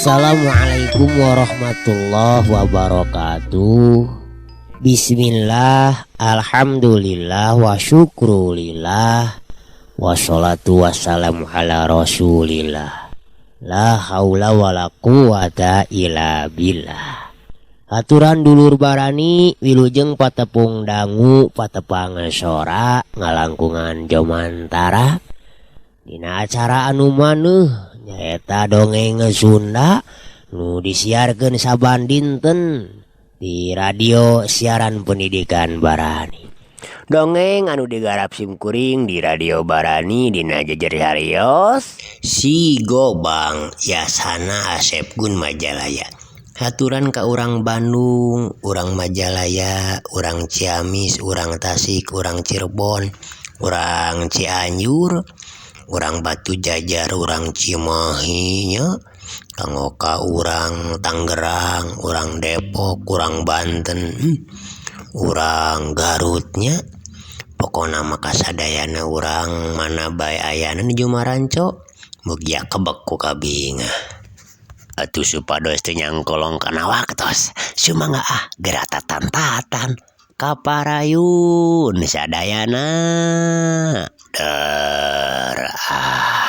Assalamualaikum warahmatullahi wabarakatuh. Bismillah, alhamdulillah, wa syukrulillah, wassalatu wassalamu ala rasulillah. La haula wala quwata illa billah. Aturan dulur barani wilujeng patepung dangu patepang sora ngalangkungan jomantara. Dina acara anu maneuh nyaeta dongeng Sunda nu disiarkeun saban dinten di radio siaran pendidikan Barani. Dongeng anu digarap simkuring di radio Barani dina jejer harios Si Gobang Yasana Asep Gun Majalaya. Haturan ka urang Bandung, urang Majalaya, urang Ciamis, urang Tasik, urang Cirebon, urang Cianjur, urang Batu Jajar, urang Cimahi nya, kanggo ka urang Tangerang, urang Depok, urang Banten, urang Garutnya. Pokona mah kasadayana urang mana bae ayana di Jumaranco, mugia kebek ku kabingah. Atuh supados teu nyangkolong kana waktos, sumangga ah geura tatantatan kaparayun sadayana. Der ah.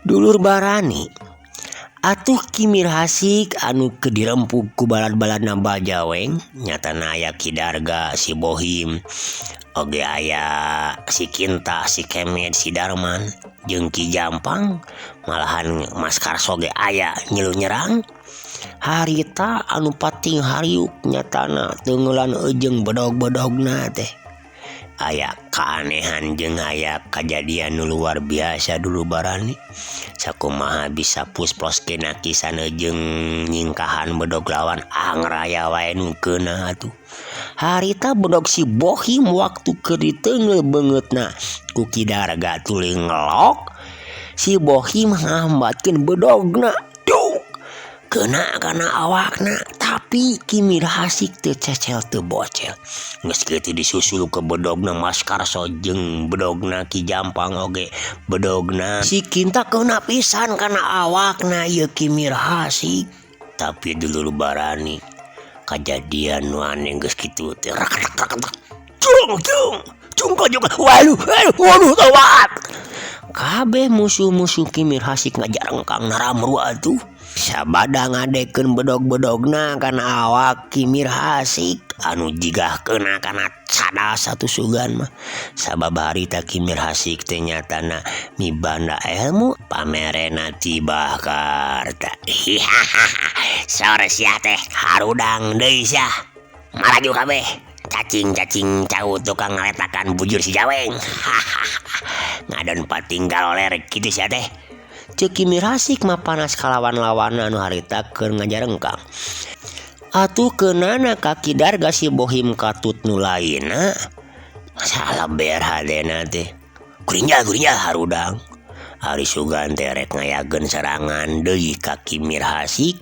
Dulur Barani atuh Ki Mirhasik anu keur dirempug ku balad-baladna Bajaweng nyatana aya Ki Darga, si Bohim, oge aya si Kinta, si Kemed, si Darman jeung Ki Jampang, malahan Mas Karso ge aya ngilu nyerang. Harita anu pating hariuk nyatana teunggeulan ejeung bedog-bedogna teh. Aya keanehan jeung aya kajadian nu luar biasa dulu Barani. Sakumaha bisa pusplos kena kisan jeung nyingkahan bedog lawan angraya wae nu keuna atuh. Harita bedog si Bohim waktu keur diteungeul beungeutna ku Ki Darga tuluy ngelok, si Bohim ngambatkeun bedogna. Duk! Kena kana awakna, tapi Ki Mirhasik teu cecel teu bocel. Geus kitu disusul ke bedogna Mas Karso jeung bedogna Ki Jampang oge bedogna si Kinta kena pisan kana awakna ieu Ki Mirhasik. Tapi dulur Barani kajadian nu aneh geus kitu teh rek rek rek cung cung cung cung waduh waduh waduh tawat. Kabeh musuh-musuh Ki Mirhasik ngajarengkang naramru atuh. Sabada ngadekeun bedog-bedogna kana awak Ki Mirhasik anu jigah keuna kana cadal satu sugan mah. Sabab harita Ki Mirhasik teh nyatana mibanda ilmu pamerena tibah karta. Sore sia teh harudang deui sia. Maraju kabeh. Cacing-cacing cau tukang ngaletakan bujur si Jaweng. Ngadon patinggal ler kitu sia teh. Ceuk Ki Mirhasik mah panas kalawan-lawanna anu harita keur ngajarengkang. Atuh keunana ka Ki Darga si Bohim katut nu lainna. Salah ber hadena teh. Gurinjal gurinjal harudang. Ari sugan teh rek ngayageun serangan deui ka Ki Mirhasik.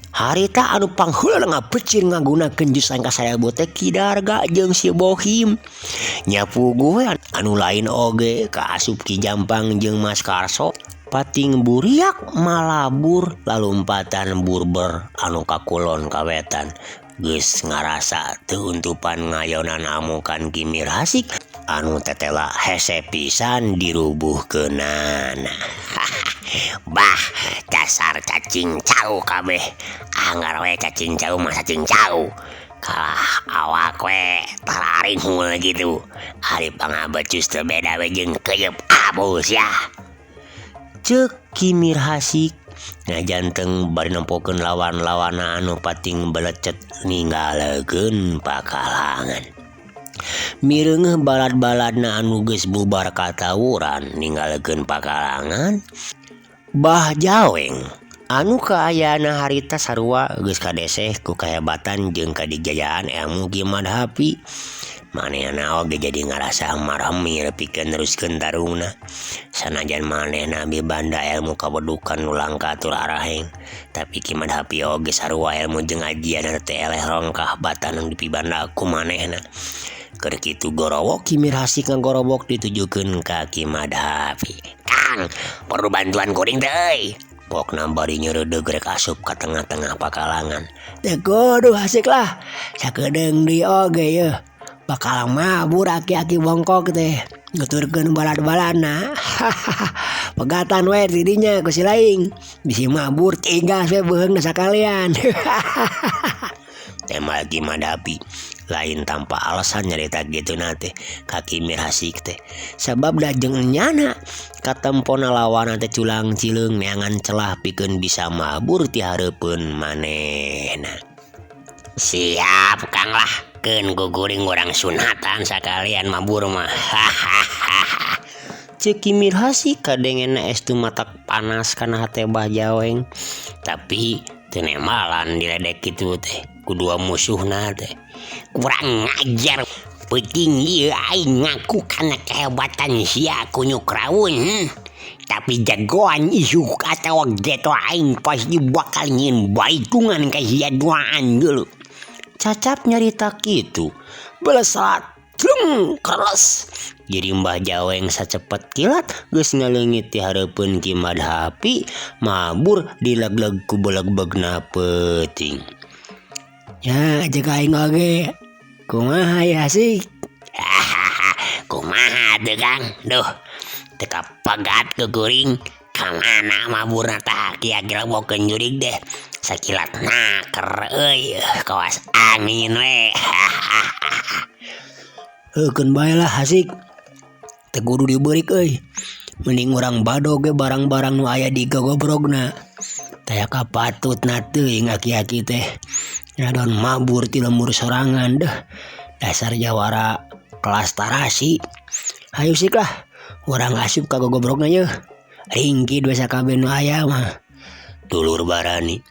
Harita anu pangheula ngapecir ngagunakeun jus kasarebo teh Ki Darga jeung si Bohim. Nya puguh anu lain oge kaasup Ki Jampang jeung Mas Karso. Pating buriak malabur lalumpatan burber anu kakulon kawetan geus ngarasa teu untupan ngayonan amukan Ki Mirhasik anu tetela hese pisan dirubuhkeunana. Bah dasar cacing cau kabeh anggar we cacing cau mah cacing cau kalah awak we tararinghul kitu ari pangabecus teu beda we jeung keuyeub abus yah. Ceuk Ki Mirhasik ngajanteng bari nempokeun lawan-lawanna anu pating belecet ninggalekeun pakalangan. Mireungeuh balad-baladna anu geus bubar katawuran ninggalekeun pakalangan, Bah Jaweng anu kaayana harita sarua geus kadeseh ku kahebatan jeung kadijayaan elmu Ki Madhapi. Manehna oge jadi ngarasa maremir pikeun neruskeun tarungna. Sanajan manehna mibanda elmu kawedukan nu langka tur araheng, tapi Ki Madhapi oge sarua elmu jeung ajianna teh eleh rongkah batan nu dipibanda ku manehna. Keur kitu gorowok Ki Mirhasik ngagorowok ditujukeun ka Ki Madhapi. Kang, perlu bantuan kuring teh euy. Pokna bari nyeureudeuh rek asup ka tengah-tengah pakalangan. Teu kudu hasik lah, sakedeung deui oge yeuh. Bakal mabur aki-aki bongkok teh nuturkeun balad-baladna. Pegatan we ti dinya ku si laing bisi mabur tigas we beuheungna sakalian. Tema Ki Madhapi lain tanpa alasan nyarita kituna teh ka Ki Mirhasik teh sabab da jeung enyana katempona lawanna teh culang cileung neangan celah pikeun bisa mabur ti hareupeun manehna. Siap Kang lah keun guguring urang sunatan sakalian mabur mah. Ceuk Ki Mirhasik kadengena estu matak panas kana hate Bah Jaweng tapi teu nembalan diledek kitu teh ku dua musuhna teh. Kurang ngajar peuting ieu aing ngaku kana kehebatan sia kunyuk raun. Tapi jagoan isuk atawa geto aing pasti bakal nyieun baitungan ka sia duaan geuleuh. Cacap nyarita kitu belesat tlung keres. Jadi Mbah Jaweng sacepet kilat geus ngaleungit ti hareupeun Ki Madhapi mabur dilegleg ku belegbegna peuting. Ya ceuk aing oge kumaha ya sih? Kumaha teu Kang? Duh, teu kapegat ku kuring. Kamana maburna tah aki-aki lebokeun jurig deh. Sakilat naker euy kawas angin we. Heukeun bae lah hasik. Teu kudu dibeurik euy. Mending urang badog ge barang-barang nu aya di gogobrogna. Taya kapatutna teuing aki-aki teh. Ngadon mabur ti lembur sorangan deh. Dasar jawara kelas tarasi. Hayu sik lah, urang asup ka gogobrogna yeuh. Ringkid we sakabeh nu aya mah. Dulur barani.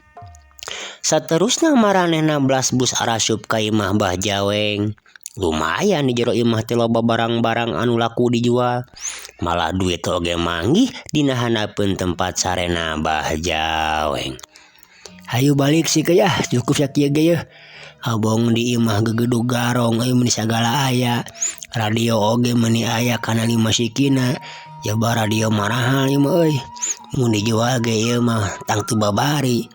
Saterusna maranehna blas bus arasup ka imah Bah Jaweng. Lumayan di jero imah teh loba barang-barang anu laku dijual. Malah duit oge manggih dina handapeun tempat sarena Bah Jaweng. Hayu balik sih ke yah, cukup sakieu ge yeuh. Abong di imah gegedug garong euy meuni sagala aya. Radio oge meuni aya kana lima sikina. Jaba radio marahal ieu mah euy. Mun dijual ge ieu mah tangtu babari.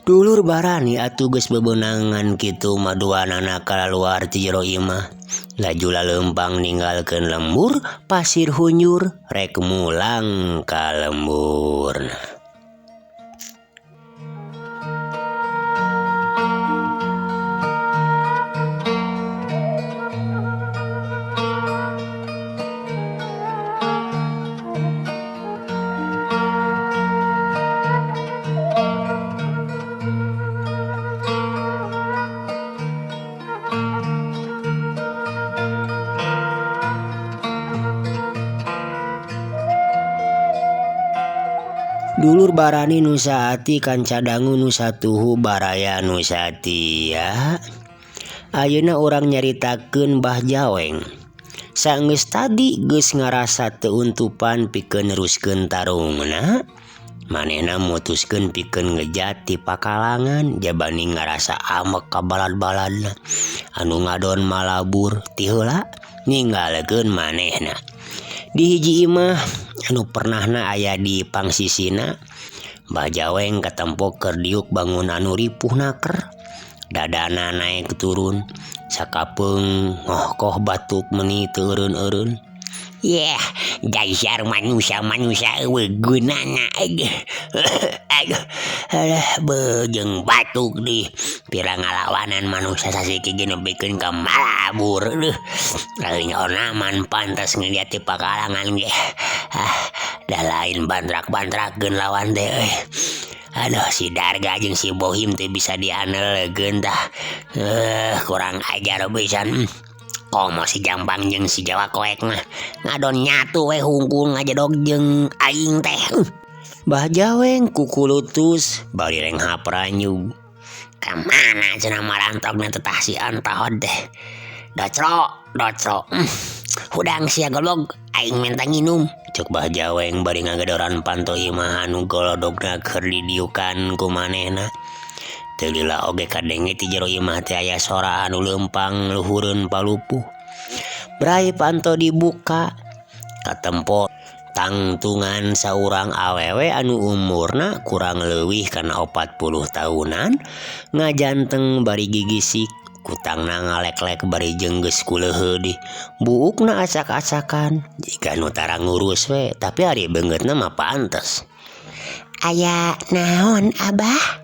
Dulur barani atuh geus bebenangan kitu mah duanana kalaluar ti jero imah. Laju laleumpang ninggalkeun lembur pasir hunjur rek mulang ka lemburna. Dulur barani nu saati kanca dangu nu satuhu baraya nu satia. Ayeuna urang nyaritakeun Bah Jaweng. Saenggeus tadi geus ngarasa teu untupan pikeun neruskeun tarungna, manehna mutuskeun pikeun ngejat ti pakalangan jabani ngarasa amek ka balad-baladna anu ngadon malabur ti heula ninggalkeun manehna. Di hiji imah anu pernahna aya di pangsisina, Bah Jaweng katempo keur diuk bangun anu ripuh naker. Dadana naek turun sakapeung ngohkoh batuk meuni teu eureun-eureun. Yeh, dasar manusia-manusia eueuh gunana aduh. Aduh, alah beujeng batuk di pira ngalawanan manusia sasiki ge nepikeun ka malabur aduh. Lain onaman pantas ngeliat ti pakalangan ge. Ah, da lain bantrak-bantrakeun lawan teh euy. Aduh, si Darga jeung si Bohim teu bisa diandelekeun tah. Kurang ajar pisan. Komo si Jambang jeung si Jawa Koek mah ngadon nyatu we hungkul ngajedog jeung aing teh. Bah Jaweng kukulutus bari renghap ranyug. Ka mana cenah marantogna teh tah si Antahod teh. Docro, docro. Hudang sia goblok, aing menta nginum. Cek Bah Jaweng bari ngagedoran panto imah anu golodogna keur didiukan ku manehna. Teu lila oge kadenge ti jero imah teh aya sora anu leumpang luhureun palupuh. Brai panto dibuka, katempo tangtungan saurang awewe anu umurna kurang leuwih kana 40 tahunan ngajanteng bari gigisik, kutangna ngaleklek bari jeung geus kuleuheud di buukna acak-acakan jiga nu tara ngurus we, tapi ari beungeutna mah pantes. Aya naon Abah?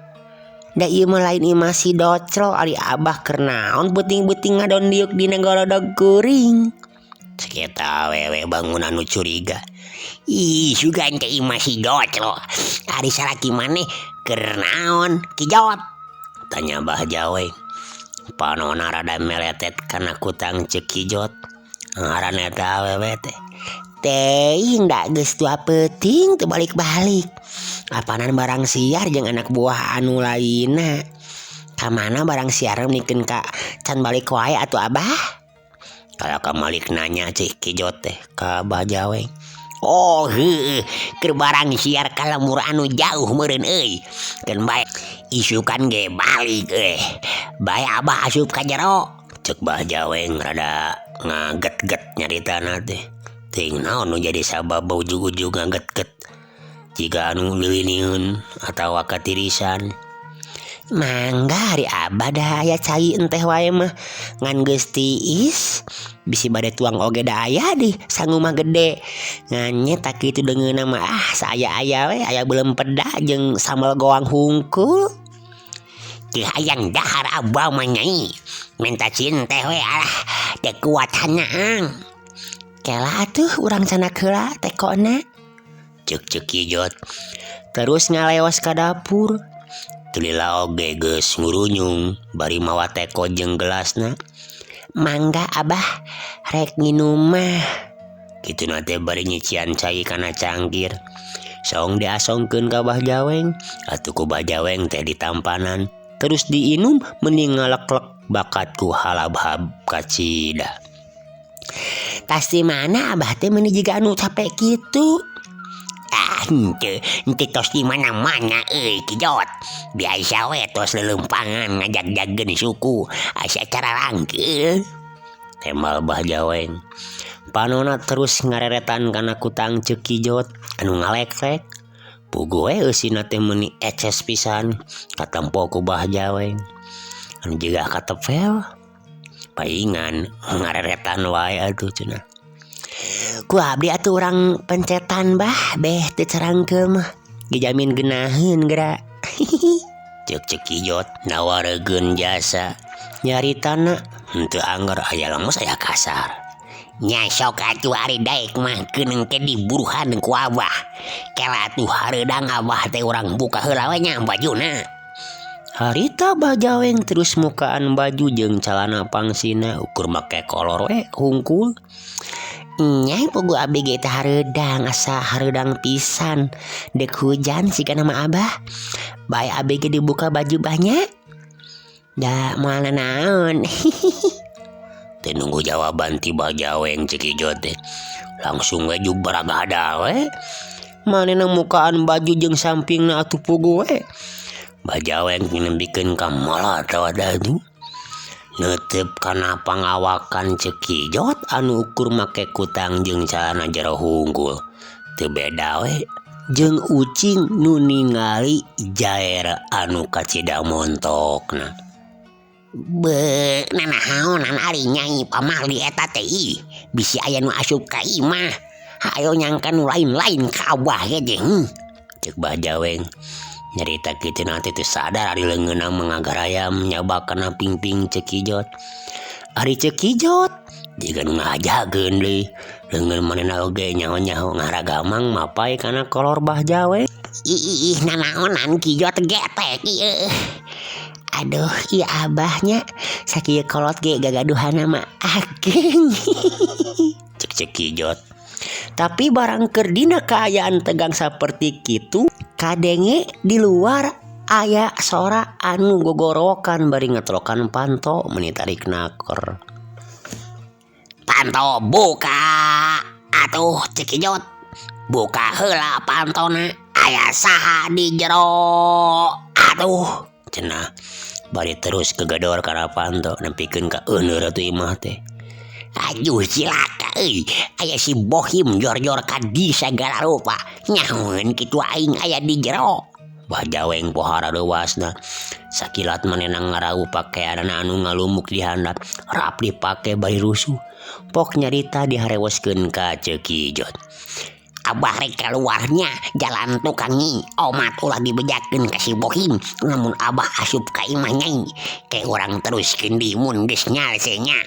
Da ieu mah lain imah si Docro, ari Abah keur naon beuting-beuting ngadon diuk dina golodog kuring. Cek eta awewe bangun anu curiga. Ih, sugan teh imah si Docro. Ari salaki maneh keur naon? Kijot? Tanya Bah Jaweng. Panona rada meletet kana kutang ceuk Kijot. Ngaran eta awewe teh. Teuing da geus tua peuting teu balik-balik. Apanan barang siar jeung anak buah anu lainna. Ka mana barang siar nikeun ka can balik wae atuh Abah? Kala kamalik nanya cik Kijot teh ka Bah Jaweng. Oh heueuh, keur barang siar ka lembur anu jauh meureun euy. Keun bae isukan ge balik euy. Bae Abah asup ka jero. Ceuk Bah Jaweng rada ngaget-get nyaritana teh. Teuing naon nu jadi sabab ujug-ujug ngaget-get. Jiga anu leuwiniun atawa katirisan. Mangga ari Abah da aya cai enteh wae mah ngan geus tiis. Bisi bade tuang oge da aya di sangu mah gede. Ngan nya tak kitu deungeunna mah ah saaya-aya we aya beuleum peda jeung sambal goang hungkul. Teu hayang dahar Abah mah nyai. Menta cinteh we alah teu kuat hanyaang. Kela atuh urang canak heula tekona. Ceuk ceuk Kijot. Terus ngaleos ka dapur. Teu lila oge geus ngurunyung bari mawa teko jeung gelasna. Mangga Abah rek nginum mah. Kituna teh bari nyician cai kana cangkir. Song diasongkeun ka Bah Jaweng, atuh ku Bah Jaweng teh ditampanan. Terus diinum meni ngaleklek bakat ku halabhab kacida. Tas di mana Abah teh meuni jiga anu capek kitu? Ah, henteu, henteu tos di mana-mana euy Kijot. Biasa we tos leuleumpangan ngajag-jagkeun suku asa cara rangkeul. Tembal Bah Jaweng. Panona terus ngareretan kana kutang ceuk Kijot anu ngaleklek. Puguh we eusina teh meuni eces pisan katempo ku Bah Jaweng. Anu jiga katepel. Paingan ngareretan wae atuh cenah. Ku abdi atuh urang pencetan Bah, beh teu carangkeul mah. Dijamin geunaheun geura. Ceuk ceuk Kijot nawaregeun jasa. Nyaritana henteu angger aya lemes aya kasar. Nya sok atuh ari daek mah keun engke diburuhan ku Abah. Kela atuh hareudang Abah teh urang buka heula we nya bajuna. Harita Bah Jaweng terus mukaan baju jeung calana pangsina ukur make kolor we hungkul. Nya puguh abdi ge teh hareudang asa hareudang pisan. Dek hujan sigana mah Abah. Bae abdi ge dibuka baju banyak. Da moal nanaon. Teu nunggu jawaban ti Bah Jaweng ceuk Kijot teh. Langsung we jug baragada we. Manehna mukaan baju jeung sampingna atuh puguh we. Bah Jaweng nembikeun ka molot atuh. Neuteup kana pangawakan Cekijot anu ukur make kutang jeung calana jero hungkul. Teu beda we jeung ucing nu ningali jaer anu kacida montokna. Be, nanahaonan ari Nyai Pamardi eta teh ih, bisi aya nu asup ka imah. Hayo nyangka nu lain-lain ka abah ge teh. Cek Bah Jaweng nyarita kitu nanti teu sadar ari leungeunna mengagarayam nyabak kana pingping Cekijot. Ari Cekijot jiga nu ngahajakeun deui leungeun manehna oge nyaho-nyaho ngaragamang mapai kana kolor Bah Jaweng. Ih, ih, nanaonan Kijot getek ieu. Aduh, ieu abahnya sakieu kolot ge gagaduhanna mah ageng. Cek Cekijot. Tapi barang keur dina kaayaan tegang saperti kitu, kadenge di luar aya sora anu gogorowokan bari ngetrokan panto meuni tarik naker. Panto buka atuh Cekijot. Buka heula pantona, aya saha di jero. Aduh, cenah bari terus kegedor kana panto nepikeun ka euneur atuh imah teh. Aduh cilaka euy, aya si Bohim jor-jor ka di sagala rupa. Nyahoeun kitu aing aya di jero. Bah Jaweng pohara leuwasna. Sakilat manehna ngaraup pakeanana anu ngalumuk di handap, rap dipake bari rusuh. Pok nyarita diharewoskeun ka Cekijot. Abah rek kaluarnya jalan tukang nyi, omat ulah dibejakeun ka si Bohim, lamun abah asup ka imah nyai, ke urang teruskeun di mun geus nyalse nya.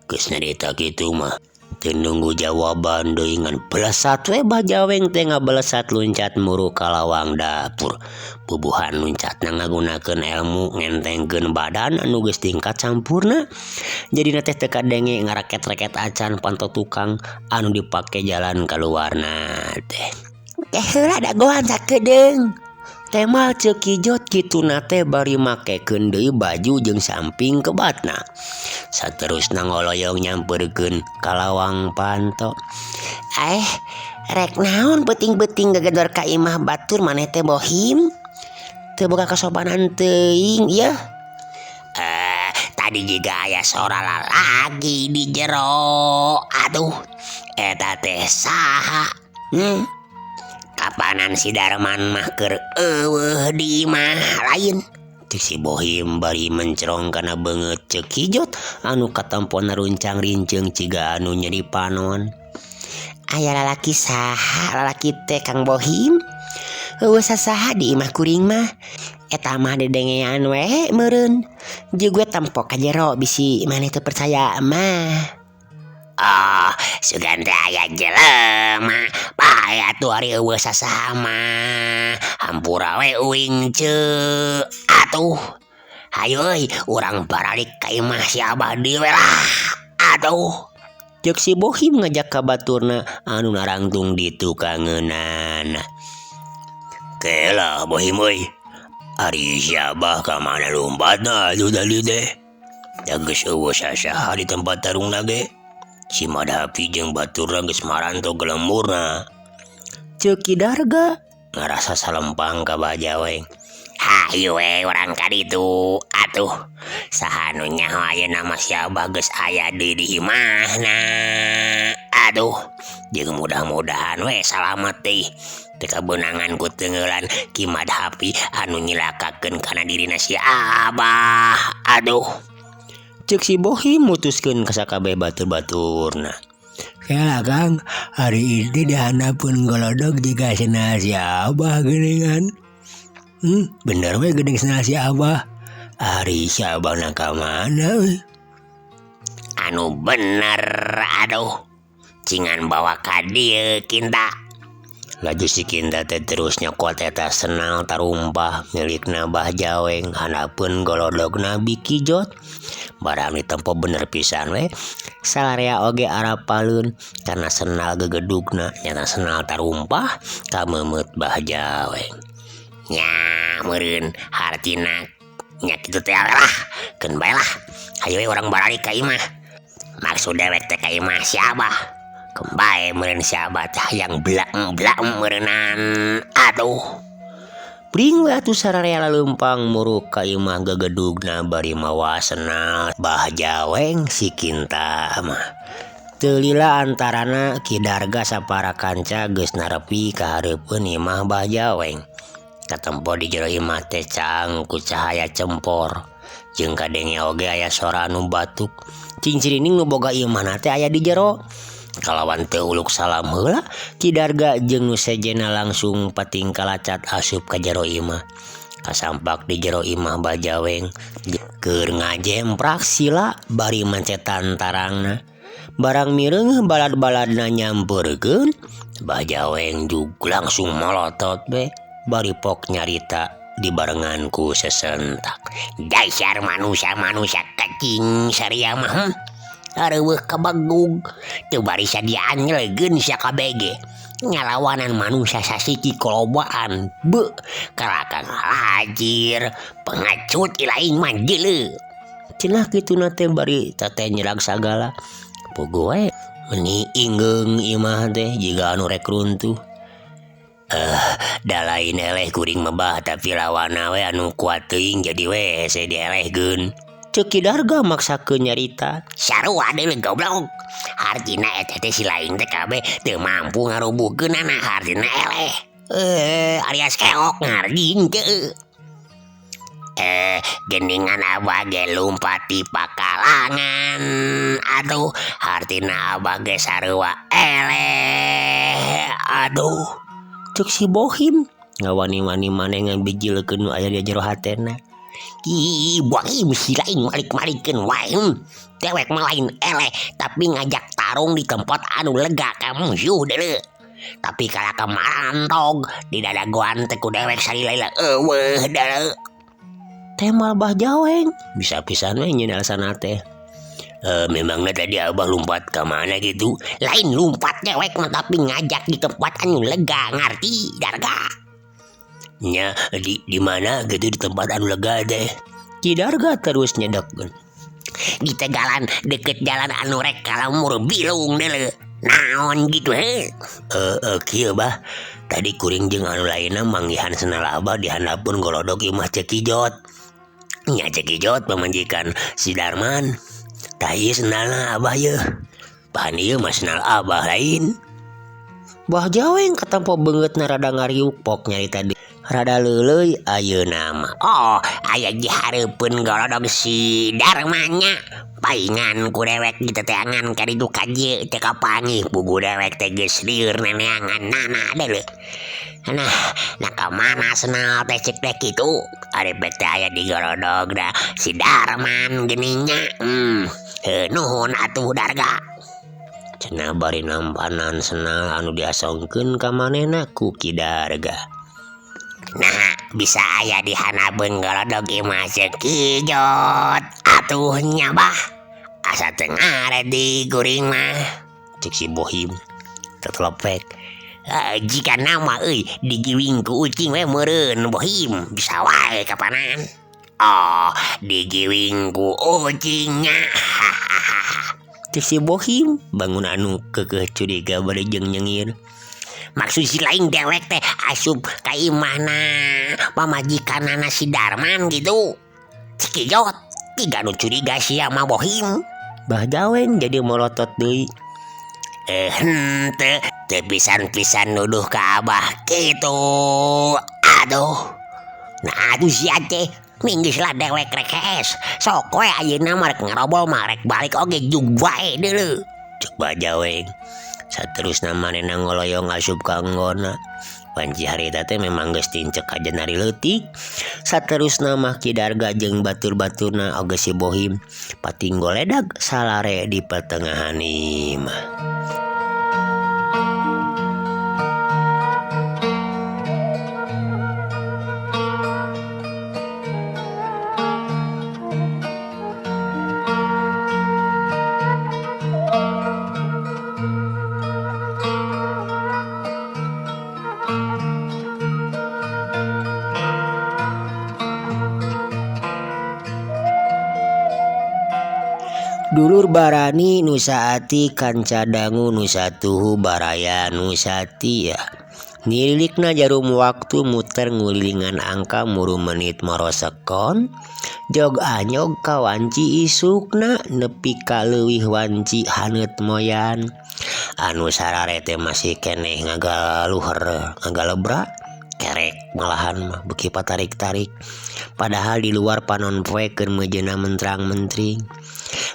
Geus nyarita kitu mah teu nunggu jawaban deui ngan belesat we Bah Jaweng teh ngabelesat luncat muru ka lawang dapur. Bubuhan luncatna ngagunakeun ilmu ngentengkeun badan anu geus tingkat sampurna. Jadina teh teu kadenge ngaraket-reket acan panto tukang anu dipake jalan kaluarna teh. Teh heula dagoan sakedeung. Temal Cekijot kituna teh bari makekeun deui baju jeung samping kebatna. Saterusna ngoloyong nyamperkeun ka lawang panto. Rek naon peuting-peuting gagedor ka imah batur maneh teh Bohim? Teu boga kasopanan teuing ieu. Tadi juga aya sora lalaki di jero. Aduh, eta teh saha? Kapanan si Darman mah keur eueuh di imah lain. Cek si Bohim bari mencerong kana beungeut Cekijot anu katampona runcang-rinceung ciga anu nyeri panon. Aya lalaki saha lalaki teh Kang Bohim? Eueuh sasaha di imah kuring mah. Eta mah dedengean we meureun. Jeung gue tempo ka jero bisi maneh teu percaya mah. Oh, sugan teh aya jelema. Bae atuh ari eueuh sasaha mah. Hampura we uing ceu. Atuh. Hayu euy, urang baralik ka imah si Abah deui we lah. Aduh. Ceuk si Bohim ngajak ka baturna anu narangtung di tukangeunana. Kela Bohim euy. Ari si Abah ka mana lompatna atuh tadi teh? Da geus eueuh sasaha di tempat tarungna ge. Si Madhapi jeung baturna geus maranto gelemburna. Ceuk Ki Darga ngarasa salempang ka Bah Jaweng. Hayu we urang ka ditu atuh. Saha nu nyaho ayeuna mah si Abah geus aya deui di imahna. Aduh, jeung mudah-mudahan we salamet teh. Teu kabeunangan ku teungeulan Ki Madhapi anu nyilakakeun kana dirina si Abah. Aduh. Ceuk si Bohim mutuskeun ka sakabeh batur-baturna. Kela Kang, hari ini dihandapeun golodog jiga sendal si Abah geuningan. Bener we geuning sendal si Abah. Ari si Abah na ka mana we? Anu bener aduh. Cingan bawa ka dieu Kinta. Laju si Kinta teh terus nyokot eta senal tarumpah milikna Bah Jaweng handapeun golodogna Bikijot. Barang ditempo bener pisan we. Salarea oge arapaleun karena senal gegedugna nyata senal tarumpah kamemeut Bah Jaweng. Nya meureun hartina nya kitu teh lah, keun bae lah. Hayu we urang baralik ka imah. Maksud dewek teh ka imah si Abah. Kembae meureun si Abah teh hayang blak-blak meureunnan. Aduh. Pring we atuh sararea laleumpang muruk ka imah gegedugna bari mawa senal Bah Jaweng si Kinta mah. Teu lila antarana Ki Darga sapara kanca geus narepi ka hareupeun imah Bah Jaweng. Katempo di jero imah teh caang ku cahaya cempor. Jeung kadenge oge aya sora anu batuk. Cing-cirining nu boga imahna teh aya di jero. Kalawan teu uluk salam heula Ki Darga jeung nu sejenna langsung patingkalacat asup ka jero imah. Kasampak di jero imah Bah Jaweng keur ngajemprak sila bari mancetan tarangna. Barang mireung balad-baladna nyampeurkeun, Bah Jaweng jug langsung molotot we bari pok nyarita dibarengan ku sesentak. Dasar manusia-manusia kecing saria mah. Areuweuh kabegug teu bari sadiaan nyelegeun sia kabege. Ngalawanan manusia sasiki kolobaan beuh kalakang lajir pengacut ilaing mah jeuleuh. Cenah kituna teh bari teteh nyerag sagala. Puguh we meni inggeung imah teh jiga anu rek runtuh. Da lain eleh kuring mah bah tapi lawanna we anu kuat teuing jadi we hese dielehkeun. Ceuk Ki Darga maksakeun nyarita. Sarua deui goblok. Hartina eta teh si lain teh kabeh teu mampu ngarubuhkeunana hartina eleh. Alias keok ngarjing teu. Geningan abah ge lumpat di pakalangan. Aduh, hartina abah ge sarua eleh. Aduh. Ceuk si Bohim ngawani-wani maneh ngabijilkeun nu aya di jero hatena. Ih, Bohim si lain malik-malikeun wae. Dewek mah lain eleh tapi ngajak tarung di tempat anu lega ka musuh deuleu. Tapi kalah ka marantog di dadagoan teh ku dewek salila-lila eueuh deuleu. Temal Bah Jaweng bisa pisan we nyeun alasana teh. Memangnya tadi abah lompat ke mana gitu? Lain lompat dewek mah tapi ngajak di tempat anu lega ngarti Darga. Nya di mana gitu di tempat anu lega teh? Ki Darga terus nyedek. Di tegalan deket jalan anu rek ka lemur bilung deuleu. Naon gitu he? Kieu bah. Tadi kuring jeung anu lainna manggihan senal abah di handapeun golodog imah Cekijot. Nya Cekijot pamajikan si Darman. Tah ieu senalna abah yeuh. Bahan ieu mah senal abah lain. Bah Jaweng katempo beungeutna rada ngariuk pok nyarita deui. Rada leuleuy ayeuna mah. Oh, aya di hareupeun golodog si Darmannya. Paingan ku dewek diteteangan ka ditu ka dieu teu kapanggih pugu dewek teh geus lieur neneangan nana deuleu. Nah, nah ka mana senal teh cek teh kitu? Ari teh aya di golodog da si Darman geuning nya. Heuh nuhun atuh Darga. Cenah bari nampanan senal anu diasongkeun ka manehna ku Ki Darga. Nah, bisa aya di hanabeun golodog imah Cekijot. Atuh nya bah. Asa teu ngaredi kuring mah. Cek si Bohim tetelepek. Jika nama euy digiwing ku ucing we meureun Bohim bisa wae kapanan. Oh, digiwing ku ucingnya. Cek si Bohim bangun anu keukeuh curiga bari jeung nyengir. Maksud si lain dewek teh asup ka imahna pamajikanana si Darman gitu. Cekijot tiga nu curiga sia mah Bohim. Bah Jaweng jadi molotot deui. Henteu teu pisan-pisan nuduh ka abah kitu. Aduh. Nah atuh sia teh minggis lah dewek rek hees. Sok we ayeuna mah rek ngarobol mah rek balik oge jug wae deuleu. Cek Bah Jaweng. Saterusna manehna ngoloyong asup ka anggona. Wanci harita teh memang geus tincek ka jenari leutik. Saterusna mah Ki Darga jeung batur-baturna oge si Bohim patinggoledag salare di pertengahan imah. Dulur barani nu saati kanca dangu nu satuhu baraya nu satia. Nililikna jarum waktu muter ngulilingan angka muru menit marosekon jog anyog ka wanci isukna nepi ka leuwih wanci haneut moyan anu sarare teh masih keneh ngagaluher ngagalebra kerek malahan mah beuki patarik-tarik padahal di luar panon poe keur meujeuhna mentrang-mentring.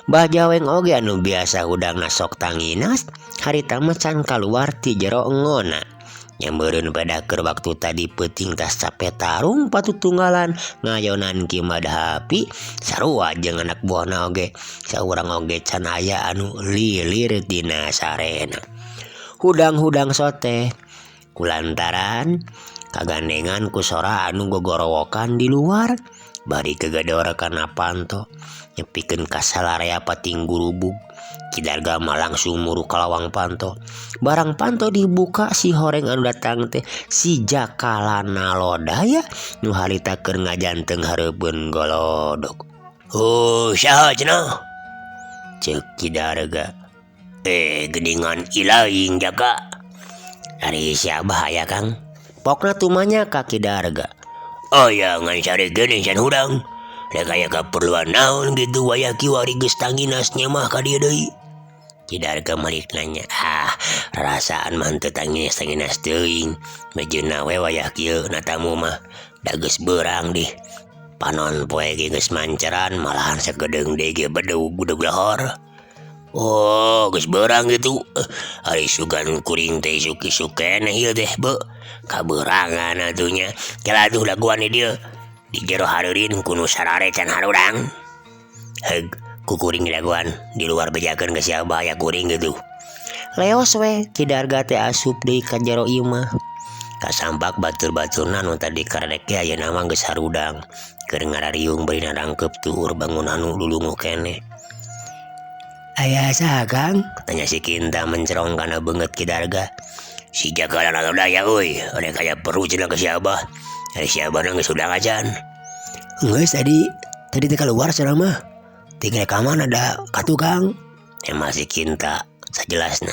Bah Jaweng oge anu biasa hudangna sok tanginas harita mah can kaluar ti jero engona. Nya meureun peda keur waktu tadi peuting tas cape tarung patutunggalan ngayonan Ki Madhapi sarua jeung anak buahna oge saurang oge can aya anu lilir tina sarena. Hudang-hudang sote kulantaran kagandengan ku sora anu gogorowokan di luar bari kegedor kana panto nyepikeun ka salarea pating gurubug. Ki Darga mah langsung muru ka lawang panto. Barang panto dibuka si horeng anu datang teh si Jakalana Lodaya nu harita keur ngajanteng hareupeun golodog. "Oh, saha cenah?" Ceuk Ki Darga. Geuningan ilaing Jaka." "Ari si Abah aya Kang?" Pokna tumanya ka Ki Darga. "Aya ngan sare geuning can hudang. Rek aya kaperluan naon kitu wayah kiwari geus tanginas nyemah ka dieu deui." Ki Darga malik nanya, "Ah, rarasaan mah henteu tanginas-tanginas teuing. Mejeuna we wayah kieu na tamu mah da geus beurang dih. Panon poe ge geus manceran malahan sakedeung deui ge bedug budeg lohor." "Oh, geus beurang kitu. Ari sugan kuring teh isuk-isuk keneh ieu teh, beuh. Kabeurangan atuh nya. Kela atuh dagoan di dieu. Di jero hareureun ku nu sarare can harurang." "Heug, ku kuring dagoan di luar bejakeun ka si Abah aya kuring kitu." Leos we Ki Darga teh asup deui ka jero imah. Kasampak batur-baturna nu tadi karedek ge ayeuna mah geus harudang. Keur ngarariung bari narangkeup tuur bangunan nu lulunguh keneh. "Aya saha Kang?" Tanya si Kinta mencerong kana beungeut Ki Darga. "Si Jakalana Lodaya euy, rek aya perlu cenah ka si Abah. Ari si Abah geus hudang acan." "Geus tadi teh kaluar cenah mah. Tinggal ka mana da ka tukang." Emang si Kinta sajelasna.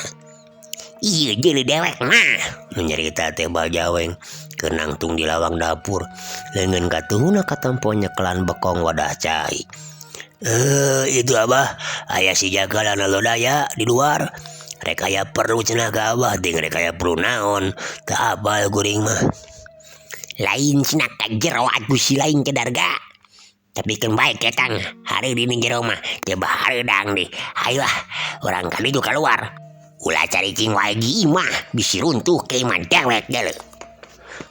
"Ieu jeuleuh dewek mah," nu nyarita teh Bah Jaweng keur nangtung di lawang dapur. Leungeun katuhuna katempo nyekelan bekong wadah cai. Itu Abah, aya si Jakalana Lodaya di luar. Rek aya perlu cenah ka Abah, ting rek aya perlu naon, teu apal kuring mah." "Lain cenah ka jero atuh si lain Ki Darga. Tapi keun bae ke Kang, hareureun di jero mah teu bahareudang dih. Hayu ah, urang ka ditu kaluar. Ulah caricing wae di imah, bisi runtuh ke imah dewek geuleuh."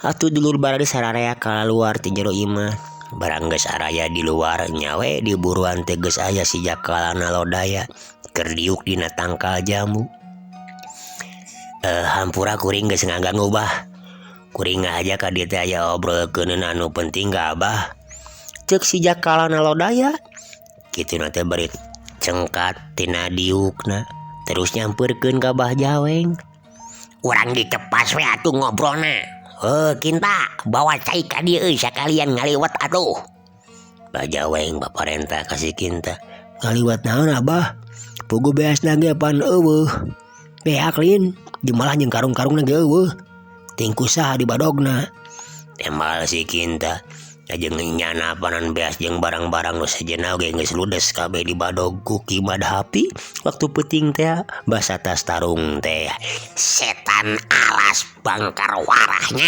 Atuh dulur barari sararea kaluar ti jero imah. Barang geus araya di luar nyawe di buruan teh geus aya si Jakalana Lodaya keur diuk dina tangkal jambu. Hampura kuring geus ngaganggu Bah. Kuring ngahaja ka dieu teh aya obrolkeun anu penting ka Abah. Ceuk si Jakalana Lodaya. Kituna teh bari cengkat tina diukna terus nyampeurkeun ka Bah Jaweng. "Urang ditepas we atuh ngobrolna. Heuh Kinta, bawa cai ka dieu euy sakalian ngaliwet atuh." Bah Jaweng baparenta ka si Kinta. "Ngaliwet naon Abah? Puguh beasna ge pan eueuh. Beak lin, dimalah jeung karung-karungna ge eueuh. Ting ku saha dibadogna." Tembal si Kinta. Jeung nyana panan beas jeung barang-barang nu sejenna oge geus ludes kabeh dibadog ku Ki Madhapi waktu peuting teh basa tas tarung teh. "Setan alas bangkar warahnya.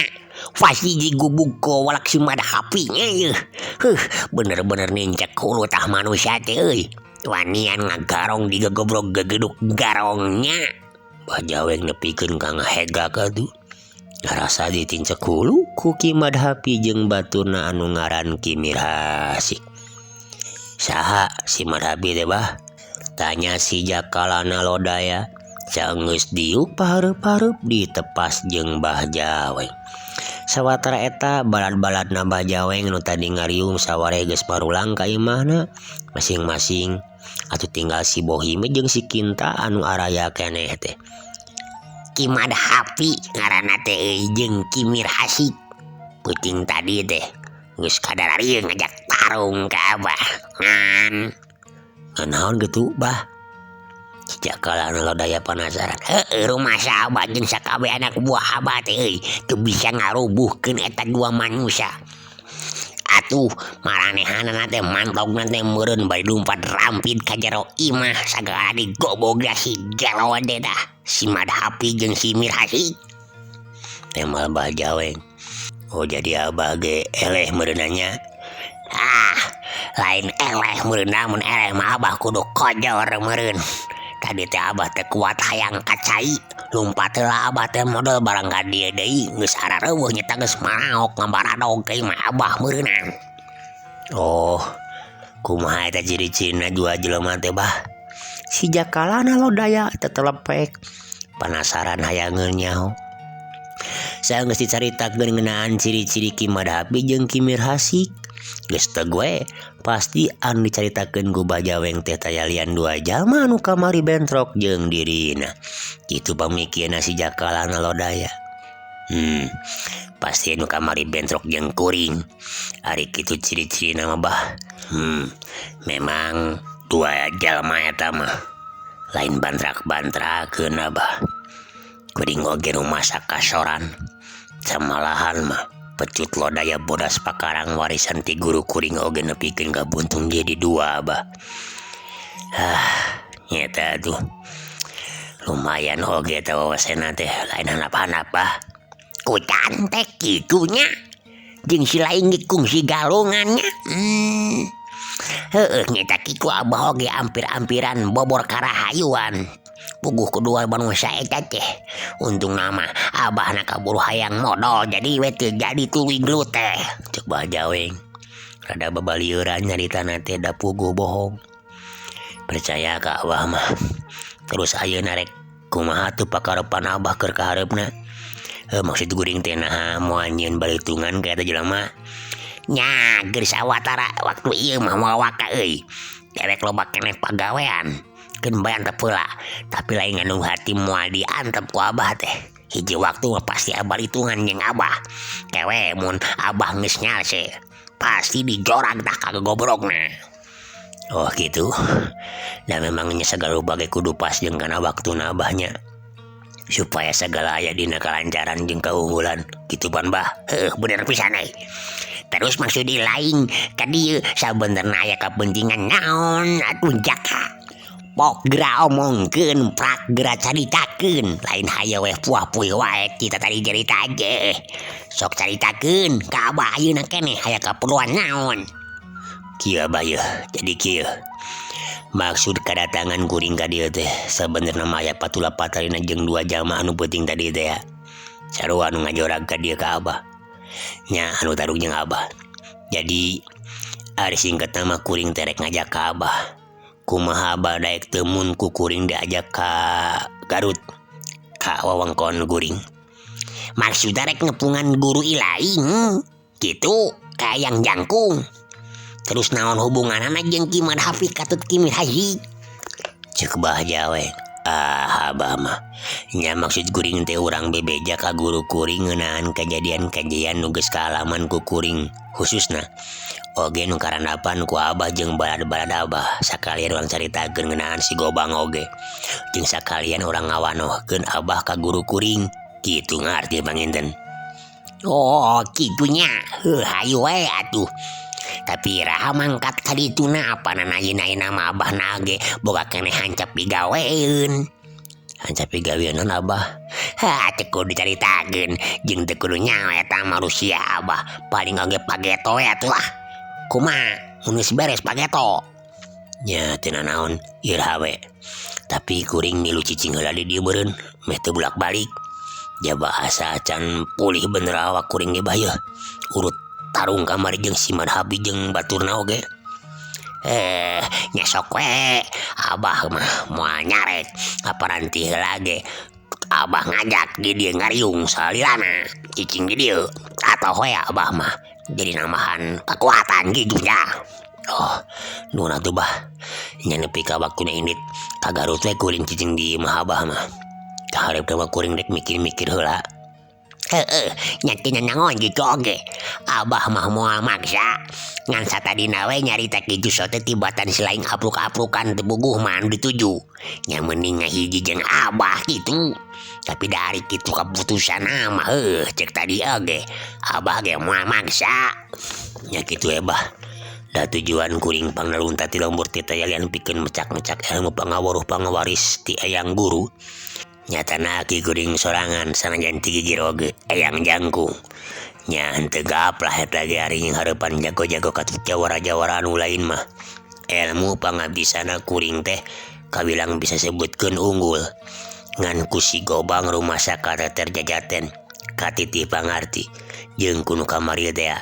Pasti digubug ku walak si Madhapi nya ieu. Heuh, bener-bener nincak hulu tah manusia teh euy. Wanian ngagarong digegobrog gegeduk garongnya." Bah Jaweng nepikeun ka ngahegak atuh. Ngarasa ditincek hulu ku Ki Madhapi jeung baturna anu ngaran Ki Mirhasik. "Saha si Madhapi teh Bah?" Tanya si Jakalana Lodaya. Saenggeus diuk pahareup-hareup ditepas jeung Bah Jaweng. Sawatara eta balad-baladna Bah Jaweng nu tadi ngariung saware geus parulang ka imahna masing-masing. Atuh tinggal si Bohim jeung si Kinta anu araya keneh teh. Ki Madhapi ngaranna teh euy jeung Ki Mirhasik. Peuting tadi teh geus kadararieu ngajak tarung ka Abah. Ngan naon kitu Bah? Si Jakalana Lodaya panasaran. Heueuh rumasa abah jeung sakabeh anak buah abah teh euy teu bisa ngarubuhkeun eta dua manusia. Atuh maranehanana teh mantogna teh meureun bari lumpat rampit ka jero imah sagala digobog si gelo teh dah si Madhapi jeung si Mirhasik. Temal Bah Jaweng. Oh jadi abah ge eleh meureunanya. Ah, lain eleh meureun, mun eleh mah abah kudu kojor meureun. Tadi teh abah teh kuat hayang ka cai, lumpat heula abah teh modal barang ka dieu deui geus arareuweuh nyata geus maraok ngabaradog ka imah abah meureunan. Oh, kumaha eta ciri-cirina dua jelema teh bah? Si Jakalana Lodaya tetelepek panasaran hayangeun nyaho. Sageus dicaritakeun ngeunaan ciri-ciri Ki Madhapi jeung Ki Mirhasik. Geus teu gue pasti anu dicaritakeun ku Bah Jaweng teh taya lian dua jalma anu kamari bentrok jeung dirina. Kitu pamikirna si Jakalana Lodaya. Pasti anu kamari bentrok jeung kuring. Ari kitu ciri-cirina mah bah. Memang dua jalma eta mah lain bantrak-bantrakeun abah. Kuring oge rumasa kasoran. Samalahan mah pecut Lodaya bodas pakarang warisan ti guru kuring oge nepikeun ka buntung jadi dua abah. Ah, nyata tuh. Lumayan oge eta wawasena teh lain handap-handap bah. Kucan teh kitunya. Jeung si lain ge kungsi galungannya. Heueuh nyata kitu abah oge ampir-ampiran bobor karahayuan. Puguh kedua manusia eta teh. Untung nama abah na kaburu hayang modal jadi we teu jadi tuluy gelut teh. Cek Bah Jaweng. Rada babalieuran nyaritana teh da puguh bohong. Percaya ka abah mah. Terus ayeuna rek kumaha tuh pakarepan abah keur kahareupna? Maksud guring teh naha moal nyieun balitungan ka eta jelema? Nya geus sawatara waktu ieu mah moal waka euy. Dewek loba keneh pagawean. Keun bae antep heula, tapi lain ngandung hati moal diantep ku abah teh. Hiji waktu mah pasti abah hitungan jeung abah. Kewe mun abah geus nyalse, pasti dijorag tah kagobrogna. Oh gitu. Da memang nya sagala rupa ge kudu pas jeung kana waktuna abahnya. Supaya sagala aya dina kalancaran jeung kaunggulan. Kitu pan bah. Heuh bener pisan euy. Terus maksud lain ka dieu sabenerna aya kapentingan naon atuh Jaka. Pok geura omongkeun, prak geura caritakeun, lain hayo we puah-puih wae kita tadi cerita aja. Sok caritakeun ka abah ayeuna keneh aya kaperluan naon. Kieu abah yeuh, jadi kieu. Maksud kadatangan kuring ka dieu teh sabenerna mah aya patula patalina jeung dua jalma anu peuting tadi teh ya. Sarua anu ngajorag ka dieu ka abah. Nya anu tarung jeung abah. Jadi ari singkatna mah kuring teh rek ngajak ka abah. Kumaha abah daek teu mun ku kuring diajak ka Garut ka wewengkon guring. Maksudna rek ngepungan guru ilaing kitu ka Eyang Jangkung. Terus naon hubunganana jeung Ki Madhapi katut Ki Mirhaji? Ceuk Bah Jaweng. Ah abah mah nya maksud kuring teh urang bebeja ka guru kuring ngeunaan kejadian-kejadian nu geus kaalaman ku kuring khususna oge nu karandapan ku abah jeung balad-balad abah. Sakalian urang caritakeun ngeunaan si Gobang oge jeung sakalian urang ngawanohkeun abah ka guru kuring kitu ngarti panginten. Oh kitunya. Heuh hayu we atuh. Tapi iraha mangkat ka dituna apanan ayeuna-ayeuna mah abah na ge boga keneh hancap pigaweun. Hancap pigaweun naon abah? Ha teu kudu dicaritakeun jeung teu kudu nyaho eta manusia abah paling oge pageto we atuh lah. Kumaha mun geus beres pageto? Nya teu nanaon iraha we. Tapi kuring milu cicing heula di dieu meureun meh teu bulak-balik. Jaba asa can pulih bener awak kuring ge bah yeuh. Urut tarung kamari jeung si Madhapi jeung baturna oge. Nya sok we abah mah moal nyarek aparanti heula ge. Abah ngajak di dieu ngariung salilana cicing di dieu atoh we abah mah jadi nambahan kekuatan gitu nya. Oh, nuhun atuh bah. Nya nepi ka waktuna indit ka Garut we kuring cicing di imah abah mah. Kaharepna mah kuring rek mikir-mikir heula. Heeh, nya teu nanaon kitu oge. Abah mah moal maksa. Ngan satadina we nyarita kitu so teh tibatan si laing apruk-aprukan teu puguh mah anu dituju. Nya mending ngahiji jeung Abah kitu. Tapi da ari kitu kaputusanna mah heuh cek tadi oge. Abah ge moal maksa. Nya kitu we bah. Da tujuan kuring pangnalunta ti lembur teh tayalian pikeun mecak-mecak ilmu pangaweruh pangawaris ti eyang guru. Nyatana aki kuring sorangan sanajan ti gigir oge eyang jangkung. Nya henteu gaplah eta ge ari nyanghareupan jago-jago katut jawara-jawara anu lain mah. Elmu pangabisana kuring teh kawilang bisa sebutkeun unggul. Ngan ku si Gobang rumasa kateter jajaten katitih pangarti jeung ku nu kamari teh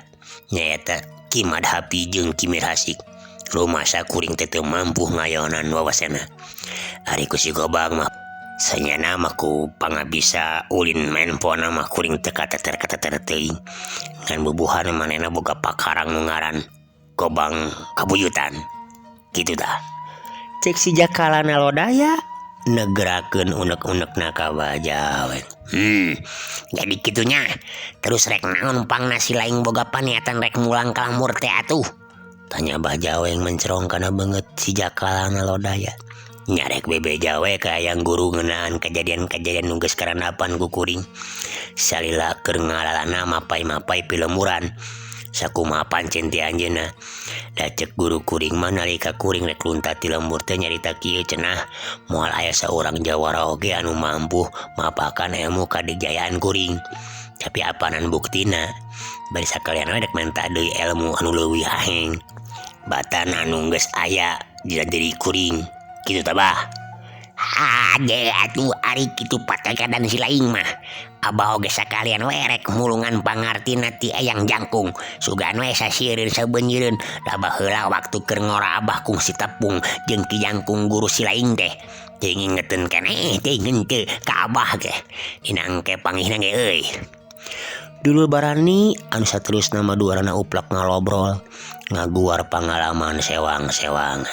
nyaeta Ki Madhapi jeung Ki Mirhasik. Rumasa kuring teh teu mampu ngayonan wawasana. Ari ku si Gobang mah sanyana mah ku pangabisa ulin maenpona mah kuring teu kateter-kateter teuing. Ngan bubuhan manehna boga pakarang nu ngaran Gobang Kabuyutan. Kitu tah. Cek si Jakalana Lodaya negerakeun unek-unekna ka Bajaweng. Jadi kitunya. Terus rek naon pangna si laing boga paniatan rek mulang ka lembur teh atuh? Tanya Bajaweng mencerong kana beungeut si Jakalana Lodaya. Nyarek bebeja we ka hayang guru ngeunaan kejadian-kejadian nu geus karandapan ku kuring. Salila keur ngalalana mapai-mapai pilemburan. Sakumaha pancen ti anjeunna. Da cek guru kuring mah nalika kuring rek lunta ti lembur teh nyarita kieu cenah moal aya saurang jawara oge anu mampu mapakan ilmu kadijayaan kuring. Tapi apanan buktina? Bari sakalian we rek menta deui ilmu anu leuwih aheng. Batan anu geus aya dina diri kuring. Kitu tah bah. Hade atuh ari kitu patekadan si laing mah. Abah oge sakalian we rek mulungan pangartina ti eyang jangkung. Sugan we sasieureun sabeunyireun. Da baheula waktu keur ngora abah kungsi tepung jeung Ki Jangkung guru si laing teh. Teu ngingeteun keneh teuing henteu ka abah ge. Dina engke pangihna ge euy. Dulur barani anu saterusna mah duarana uplak ngalobrol ngaguar pangalaman sewang-sewangan.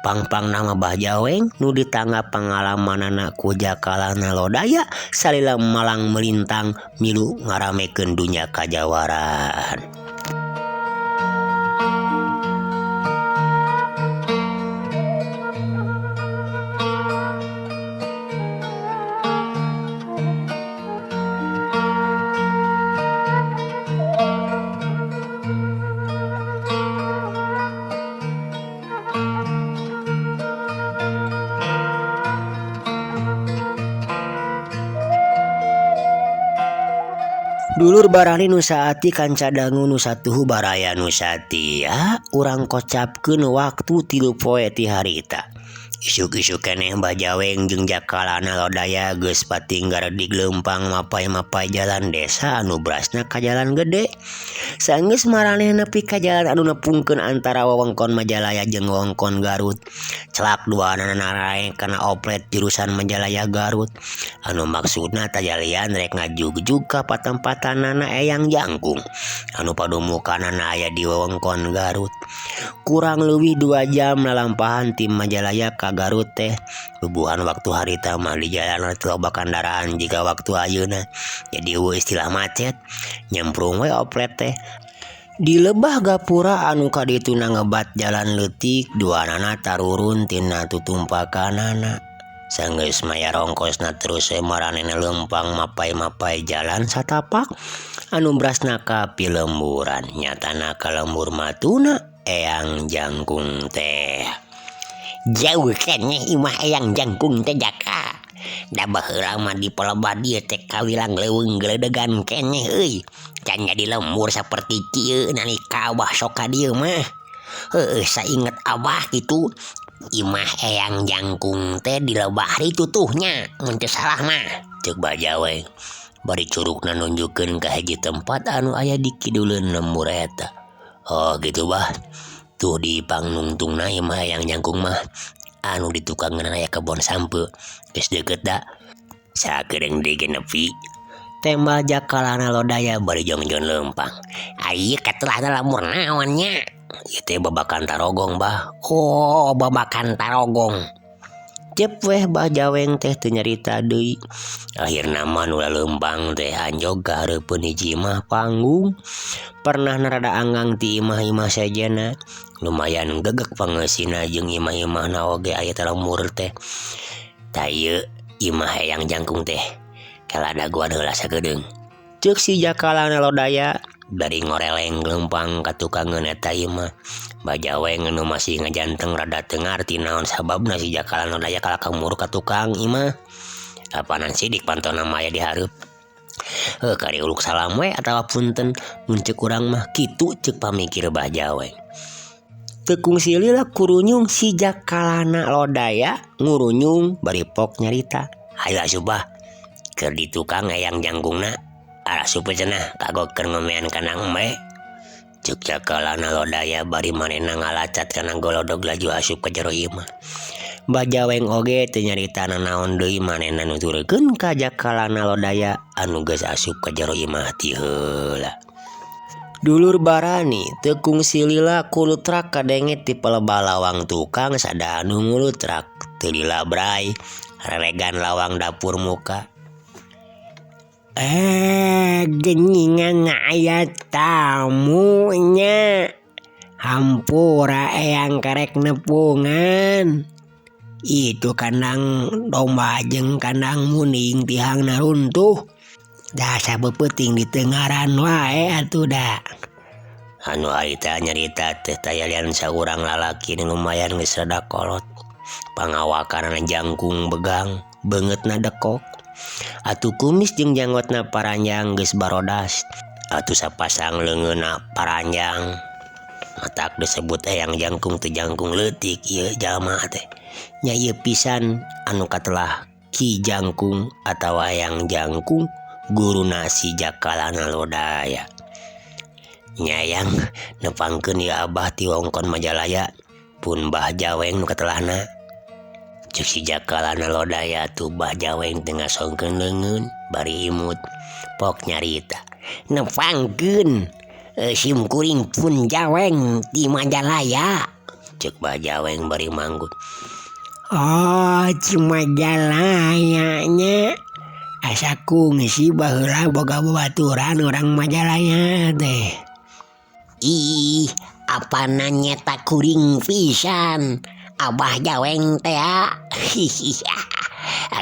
Pangpangna mah Bajaweng nu ditangga pangalamanana ku Jakalana Lodaya salila malang melintang milu ngaramekeun dunya kajawaraan. Dulur barani nu saati kanca dangu nu satuhu baraya nu satia urang kocapkeun waktu 3 poe ti harita. Isuk-isuk keneh Bajaweng jeung Jakalana Lodaya geus patinggar di leumpang mapai-mapai jalan desa anu brasna ka jalan gede. Saenggeus maraneh nepi ka jalan anu nepungkeun antara wewengkon Majalaya jeung wewengkon Garut. Celak duanana narae kana oplet jurusan Majalaya Garut. Anu maksudna tajalian rek ngajugjug ka patempatanana Eyang Jangkung. Anu padumukanana aya di wewengkon Garut. Kurang leuwih 2 jam lalampahan ti Majalaya ka Garut teh. Bubuhan waktu harita mah di jalan teu loba kandaraan jiga waktu ayeuna. Jadi eueuh istilah macet. Nyemprung we oplet teh. Di lebah gapura anu kadituna ngebat jalan leutik duanana tarurun tina tutumpakanana. Sanggeus mayar ongkosna terus we maranehna leumpang mapai-mapai jalan satapak anu brasna ka pilemburan. Nyatana ka lembur matuna Eyang Jangkung teh. Jauh keneh imah Eyang Jangkung teh Jaka. Da baheula mah di pelebah dieu teh kawilang leuweung geledegan keneh euy. Can jadi lembur saperti kieu nalika abah sok ka dieu mah. Heueuh sainget abah kitu imah Eyang Jangkung teh di lebah ditutuhnya mun teu salah mah. Ceuk Bajaweng bari curugna nunjukkeun ka hiji tempat anu aya di kiduleun lembur eta. Oh gitu bah. Tuh di pangnungtungna imah Eyang Jangkung mah anu di tukangeun aya kebon sampeu. Geus deukeut da. Sakedeung deui ge nepi. Tembal Jakalana Lodaya bari jongjon leumpang. Ari katelahna lamur naon nya? Ieu teh babakan tarogong bah. Oh, babakan tarogong. Cep weh Bah Jaweng teh teu nyarita deui. Akhirna mah nu laleumpang teh anjog ka hareupeun hiji imah panggung. Pernah rada anggang ti imah-imah sejenna. Lumayan gegek pangeusina jeung imah-imahna oge aya lembur teh. Tah ieu imah Eyang Jangkung teh. Kela dagoan heula sakedeung. Ceuk si Jakalana Lodaya bari ngoreleng leumpang ka tukangeun eta imah. Bah Jaweng nu masih ngajanteng rada teu ngarti naon sababna si Jakalana Lodaya kalah ka muruk ka tukang imah. Apanan sidik pantona mah aya di hareup. Heuh kari uluk salam we atawa punten mun ceuk urang mah kitu ceuk pamikir Bah Jaweng. Teu kungsi lila kurunyung si Jakalana Lodaya ngurunyung bari pok nyarita. Hayu asup bah keur di tukang Eyang Jangkungna asup we cenah kagok keur ngomean kandang embe. Ceuk Jakalana Lodaya bari manehna ngalacat kana golodog laju asup ka jero imah. Bah Jaweng oge teu nyarita nanaon deui manehna nuturkeun ka Jakalana Lodaya anu geus asup ka jero imah ti heula. Dulur barani teu kungsi lila kulutrak kadenge ti pelebah lawang tukang sada anu ngulutrak teu lila bray reregan lawang dapur muka. Geningan aya tamunya. Hampura eyang karek nepungan. Itu kandang domba jeung kandang munding tihangna runtuh. Da sabeupeting di tengaran wae atuh da. Anu harita nyarita teh taya lian saurang lalaki nu lumayan geus rada kolot. Pangawakanana jangkung begang, beungeutna dekok. Atuh kumis jeung janggotna paranjang geus barodas. Atuh sapasang leungeunna paranjang. Matak disebut Eyang Jangkung teh jangkung leutik ieu jalma teh. Nya ieu pisan anu katelah Ki Jangkung atawa Eyang Jangkung guruna si Jakalana Lodaya. Nya Eyang nepangkeun ieu abah ti wewengkon Majalaya pun Bah Jaweng nu katelahna. Ceuk si Jakalana Lodaya tuh Bah Jaweng teh ngasongkeun leungeun bari imut pok nyarita. Nepangkeun sim kuring pun Jaweng ti Majalaya. Ceuk Bah Jaweng bari manggut. Oh, ci Majalaya nya. Asa kungsi baheula boga babaturan urang Majalaya teh. Ih, apana nyeta kuring pisan. Abah Jaweng teh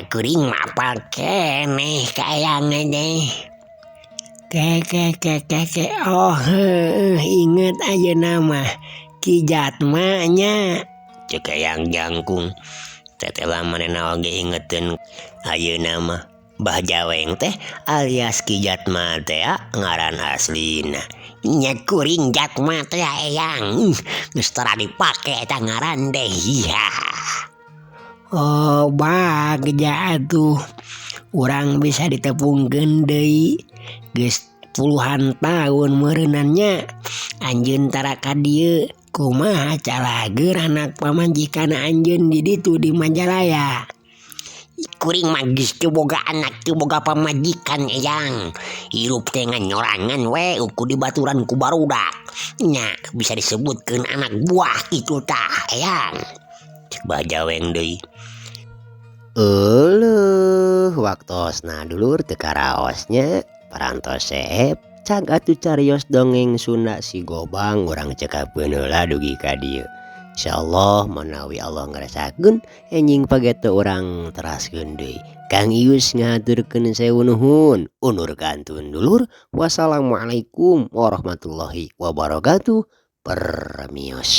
kuring mah apal keneh ka eyang teh. Ke ke ke ke ke oh heueuh inget ayeuna mah Ki Jatma nya. Ceuk Eyang Jangkung. Teteh manehna oge ingeteun ayeuna mah Bah Jaweng teh alias Ki Jatma teh ngaran aslina. Nya kuring Jatma teh eyang. Geus tara dipake eta ngaran teh. Oh bagja atuh. Urang bisa ditepungkeun deui. Geus puluhan tahun meureunnan nya. Anjeun tara ka dieu. Kumaha calageur anak pamajikan anjeun di ditu di Majalaya. Kuring mah geus teu boga anak teu boga pamajikan eyang. Hirup teh ngan nyorangan we ukur dibaturan ku barudak. Nya bisa disebutkeun anak buah kitu tah eyang. Ceuk Bah Jaweng deui. Euleuh waktosna dulur teu karaosnya parantos seep cag atuh carios dongeng Sunda si Gobang urang cekapkeun heula dugi ka dieu. Insyaallah manawi Allah ngarasakeun enjing pageto urang teraskeun deui. Kang Ius ngahaturkeun sewu nuhun undur kantun dulur. Wassalamualaikum warahmatullahi wabarakatuh. Permios.